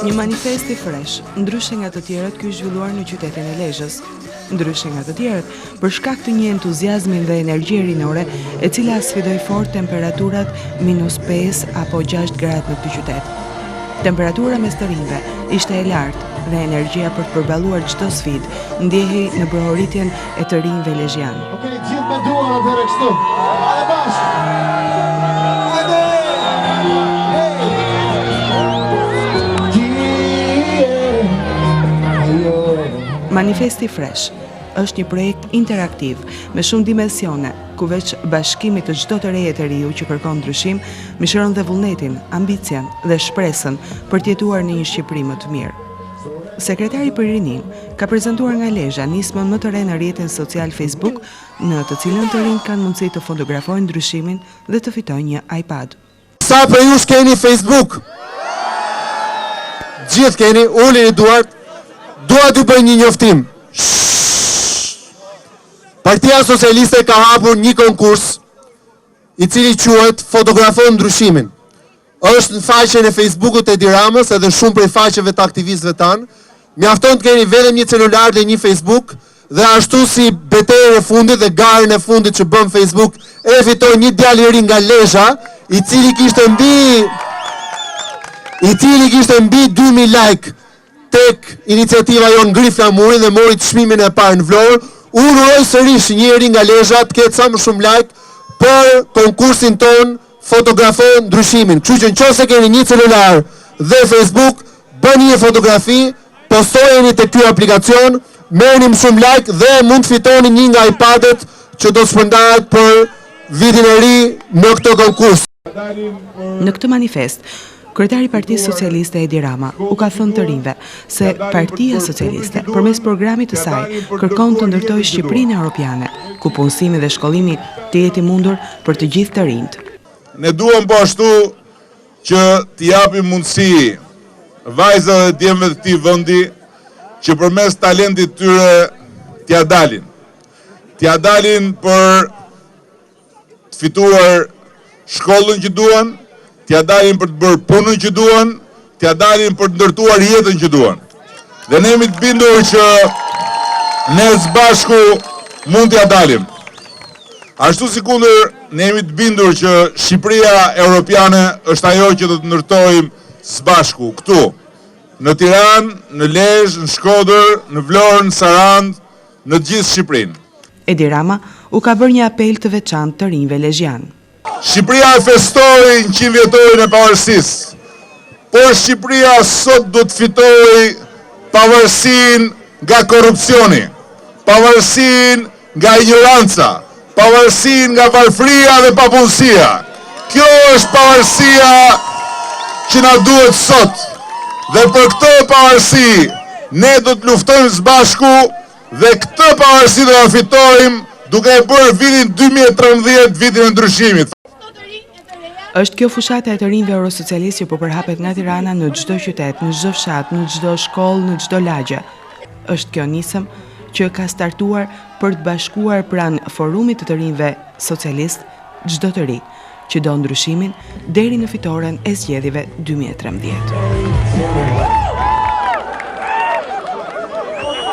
Një manifest i fresh, ndryshe nga të tjerët ky i zhvilluar në qytetin e Lezhës. Ndryshe nga të tjerët, për shkak të një entuziazmi dhe energjie rinore, e cila sfidoi fort temperaturat minus 5 apo 6 gradë në këtë qytet. Temperatura mes të rinjve ishte e lartë dhe energjia për të përballuar çdo sfidë ndjehej në brohoritjen e të rinjve lezhjanë. Okej, gjithë me duar atëherë kështu. Hajde bashkë. Hajde! Hey! Ti je ajo. Manifesti Fresh është një projekt interaktiv me shumë dimensione, ku veç bashkimit të çdo të reje të riu që kërkon ndryshim, mishëron dhe vullnetin, ambicien dhe shpresën për të jetuar në një Shqipëri më të mirë. Sekretari për Rininë ka prezantuar nga Lezha nismën më të re në rrjetin social Facebook, në të cilën të rinjtë kanë mundësi të fotografojnë ndryshimin dhe të fitojnë një iPad. Sa prej jush keni Facebook? Gjithë keni, ulini duart. Dua t'ju bëj një njoftim. Partia Socialiste ka hapur një konkurs i cili quhet Fotografo ndryshimin. Është në faqen e Facebookut të Edi Ramës edhe shumë prej faqeve të aktivistëve tanë. Mjafton të keni vetëm një celular dhe një Facebook dhe ashtu si betejën e fundit dhe garën e fundit që bën Facebook e fitoi një djalë i ri nga Lezha, i cili kishte mbi i cili kishte mbi 2000 like tek iniciativa jonë Ngri Flamurin dhe mori çmimin e parë në Vlorë. Unë uroj sërish një i ri nga Lezha të ketë sa më shumë like për konkursin tonë Fotografo ndryshimin. Kështu që në qoftë se keni një celular dhe Facebook, bëni një fotografi, postojeni te ky aplikacion, merrni më shumë like dhe mund të fitoni një nga iPad-et që do të shpërndahet për vitin e ri në këtë konkurs. Në këtë manifest, kryetari i Partisë Socialiste Edi Rama u ka thënë të rinjve se Partia Socialiste përmes programit të saj kërkon të ndërtojë Shqipërinë Europiane, ku punësimi dhe shkollimi të jetë i mundur për të gjithë të rinjtë. Ne duam po ashtu që t'i japim mundësi vajzave dhe djemve të këtij vendi që përmes talentit të tyre t'ia dalin. T'ia dalin për të fituar shkollën që duan, t'ia dalin për të bërë punën që duan, t'ia dalin për të ndërtuar jetën që duan. Dhe ne jemi të bindur që ne së bashku mund t'ia dalim. Ashtu sikundër ne jemi të bindur që Shqipëria Europiane është ajo që do të ndërtojmë së bashku këtu, në Tiranë, në Lezhë, në Shkodër, në Vlorë, në Sarandë, në të gjithë Shqipërinë. Edi Rama u ka bërë një apel të veçantë të rinjve lezhjanë. Shqipëria e festoi njëqindvjetorin e pavarësisë, por Shqipëria sot duhet të fitojë pavarësinë nga korrupsioni, pavarësinë nga injoranca, pavarësinë nga varfëria dhe papunësia. Kjo është pavarësia që na duhet sot. Dhe për këtë pavarësi ne do të luftojmë së bashku Dhe këtë pavarësi do ta fitojmë duke e bërë vitin 2013 vitin e ndryshimit. Është kjo fushata e të rinjve eurosocialistë që po përhapet nga Tirana në çdo qytet, në çdo fshat, në çdo shkollë, në çdo lagje. Është kjo nismë që ka startuar për të bashkuar pranë forumit të të rinjve socialistë çdo të ri që do ndryshimin deri në fitoren e zgjedhjeve 2013.